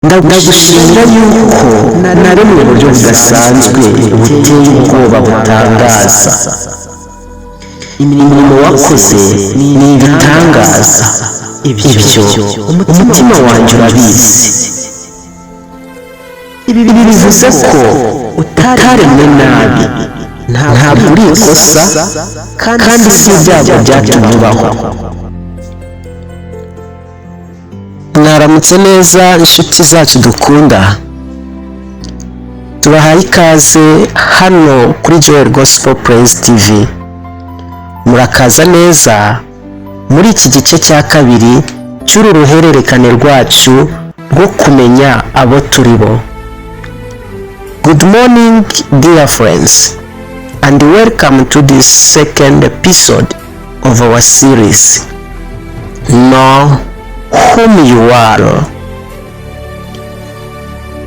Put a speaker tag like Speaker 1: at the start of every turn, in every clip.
Speaker 1: Ndagushimira yuko naremwe mu buryo budasanzwe, buteye ubwoba, butangaza. Imirimo wakoze ni ibitangaza, ibyo umutima wanjye urabizi. Ibi bivuze ko utaremwe nabi, ntabwo uri ikosa kandi si ibyago byatumye ubaho. Mwaramutse neza, inshuti zacu dukunda. Tubahaye ikaze hano kuri Joel Gospel Praise TV. Murakaza neza muri iki gice cya kabiri cy'uru ruhererekane rwacu rwo kumenya abo turi bo. Good morning, dear friends, and welcome to this second episode of our series, Know Whom You Are.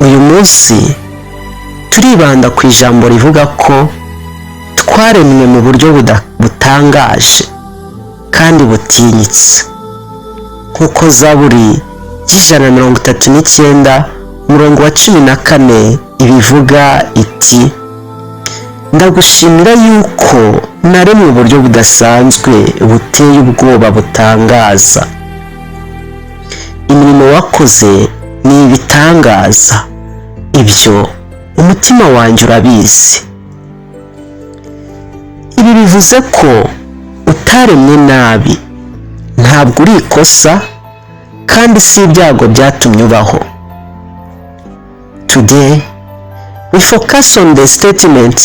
Speaker 1: Uyu munsi turibanda ku ijambo rivuga ko twaremwe mu buryo butangaje kandi butinyitse, nk'uko Zaburi y'139 umurongo wa 14 ibivuga iti: "Ndagushimira yuko naremwe uburyo budasanzwe, buteye ubwoba, butangaza. Imirimo wakoze ni ibitangaza, ibyo umutima wanjye urabizi." Ibi bivuze ko utaremwe nabi, ntabwo uri ikosa kandi si ibyago byatumye ubaho. Today we focus on the statement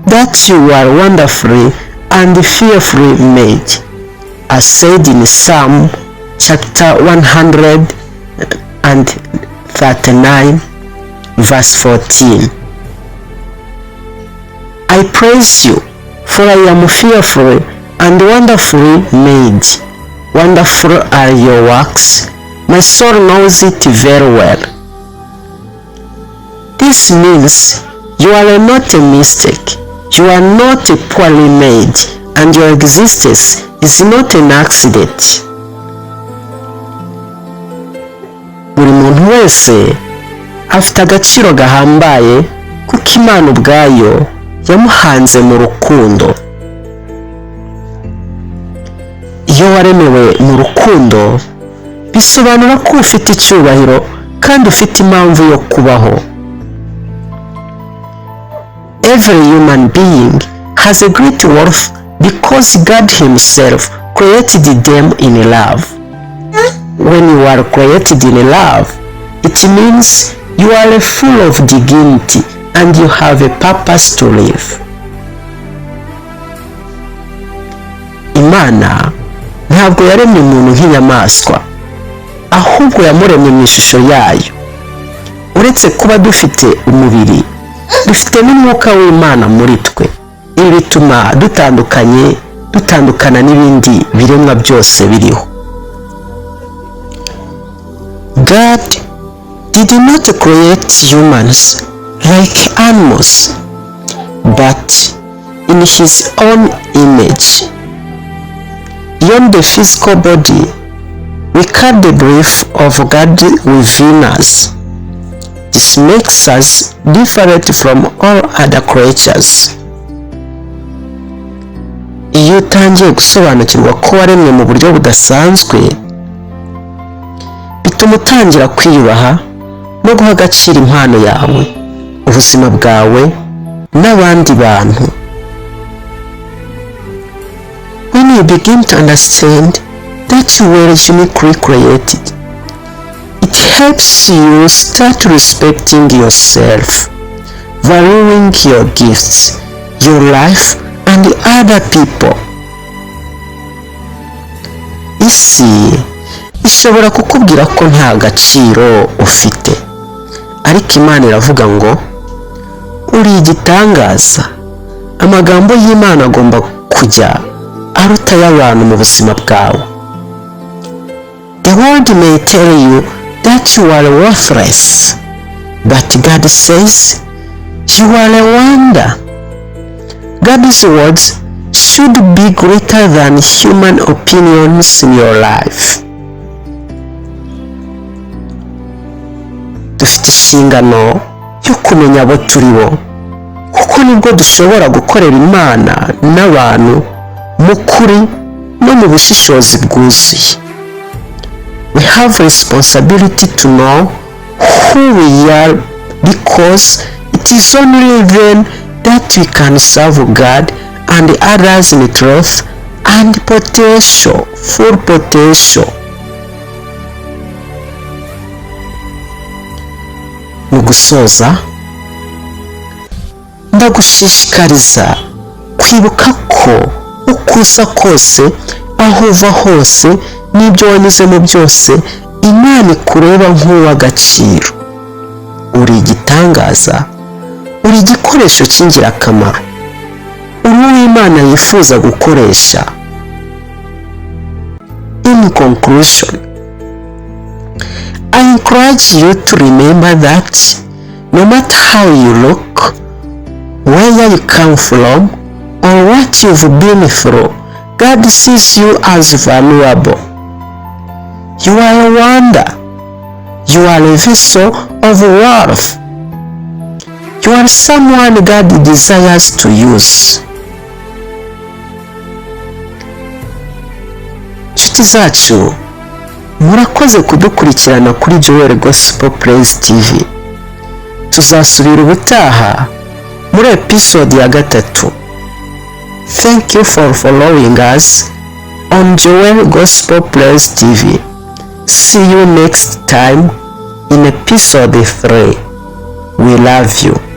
Speaker 1: that you are wonderfully and fearfully made, as said in Psalm chapter 139 verse 14. "I praise you, for I am fearfully and wonderfully made. Wonderful are your works. My soul knows it very well." This means you are not a mistake, you are not poorly made, and your existence is not an accident. Buri muntu wese afite agaciro gahambaye kuko Imana ubwayo yamuhanze mu rukundo. Iyo waremewe mu rukundo, bisobanura ko ufite icyubahiro kandi ufite impamvu yo kubaho. Every human being has a great worth because God himself created them in love. When you are created in love, it means you are full of dignity and you have a purpose to live. Imana ntabwo yaremye umuntu nk'inyamaswa, ahubwo yamuremye mu ishusho yayo. Uretse kuba dufite umubiri, dufite n'umwuka w'Imana muri twe. Ibi bituma dutandukana n'ibindi biremwa byose biriho. God did not create humans like animals, but in his own image. Beyond the physical body, we carry the breath of God within us. This makes us different from all other creatures. Iyo utangiye gusobanukirwa ko waremwe mu buryo budasanzwe, bituma utangira kwiyubaha no guha agaciro impano yawe, ubuzima bwawe n'abandi bantu. When you begin to understand that you were uniquely created, it helps you start respecting yourself, valuing your gifts, your life, and other people. Isi ishobora kukubwira ko nta gaciro ufite, ariko Imana iravuga ngo uri igitangaza. Amagambo y'Imana agomba kujya aruta ay'abantu mu buzima bwawe. The world may tell you that you are worthless, but God says you are a wonder. God's words should be greater than human opinions in your life. Dufite inshingano yo kumenya abo turi bo, kuko nibwo dushobora gukorera Imana n'abantu mu kuri no mu bushishozi bwuzuye. We have responsibility to know who we are, because it is only then that we can serve God and others in truth and potential, full potential. Mu gusoza, ndagushishikariza kwibuka ko uko usa kose, aho uva hose n'ibyo wanyuzemo byose, Imana ikureba nk'uw'agaciro. Uri igitangaza, uri igikoresho cy'ingirakamaro, uri uw'Imana yifuza gukoresha. In conclusion, I encourage you to remember that no matter how you look, where you come from, or what you've been through, God sees you as valuable. You are a wonder. You are a vessel of worth. You are someone God desires to use. Inshuti zacu, murakoze kudukurikirana kuri Joel Gospel Praise TV. Tuzasubira ubutaha muri episode ya gatatu. Thank you for following us on Joel Gospel Praise TV. See you next time in episode 3. We love you.